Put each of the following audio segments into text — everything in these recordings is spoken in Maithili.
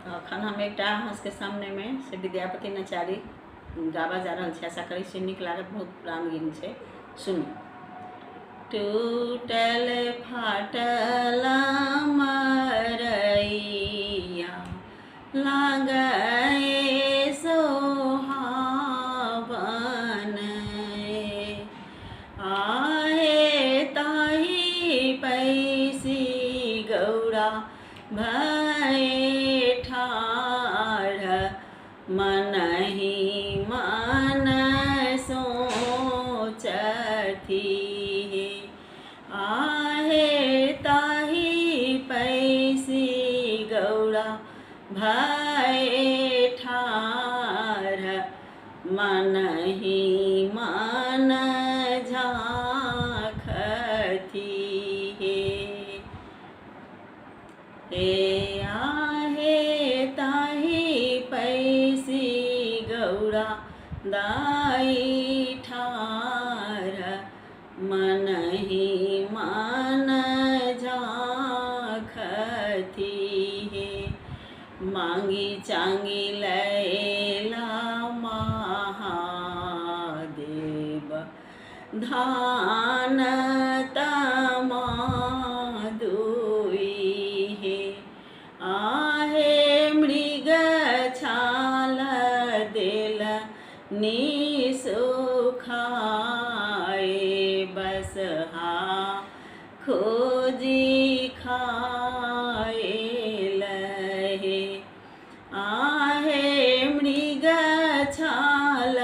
तऽ एखन हम एकटा अहाँ सबके सामनेमे से विद्यापति नचारी गाबऽ जा रहल छी। आशा करै छी नीक लागत, बहुत पुरान गीत छै, सुनू। टूटल फाटल मरैया लागै सोहावन, आहे ताहि पैसी गौरा भए ठाढ़, मनहि मन सोचथि। आहे ताहि पैसी गौरा भए ठाढ़, मनहि मन झाँखथि। हे आहे ताहि पैसी गौरा दाई ठाढ़, मनहि मन झाँखथि। हे मांगी चांगी लैला महादेव धान तमा दुई। हे आहे मृग छाल देल निसुखाए, बसहा खोजी खाए लहे। आहे मृग छाल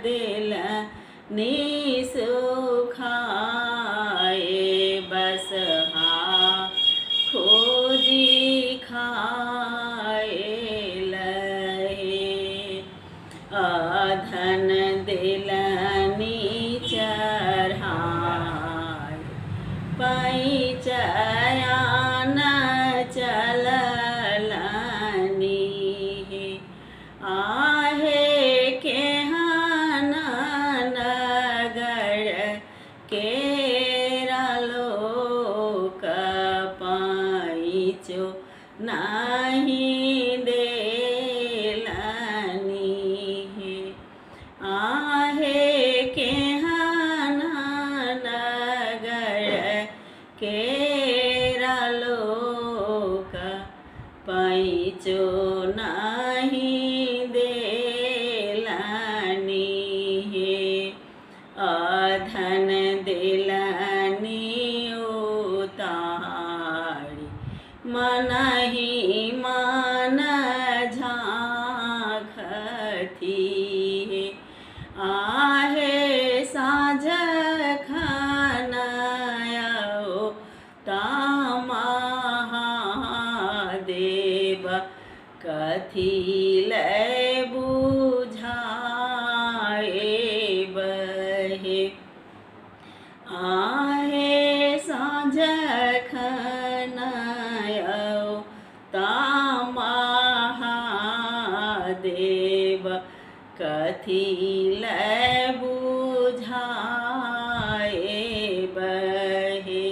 देल निसुखाए, बसहा खोजी खाए लहे। अधन दिलनी चढ़ाए पैचयान चललनी। हे आहे केहन नगर केरा लोक पैचो नाही देलनी। हे आहे केहन नगर केरा लोक पैचो नाही देलनी। हे अधन दिलनी उतारी मनहि मन झाँखथि। आहे साँझ खनायो महादेव कथी लै बुझाए बहे। आहे साँझ खनायो महादेव कथी लै बुझाए बहे।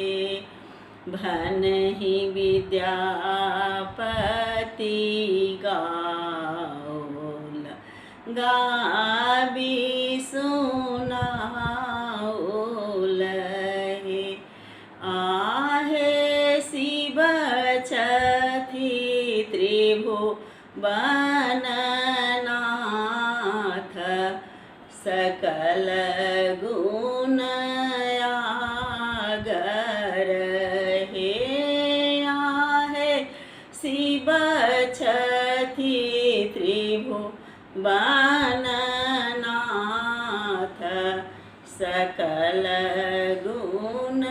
भनहि विद्यापति गाओल गाबी सुनाओल। हे आहे शिव छथि त्रिभुवननाथ सकल गुण आगर। हे आहे शिव छथि त्रिभुवननाथ सकल गुण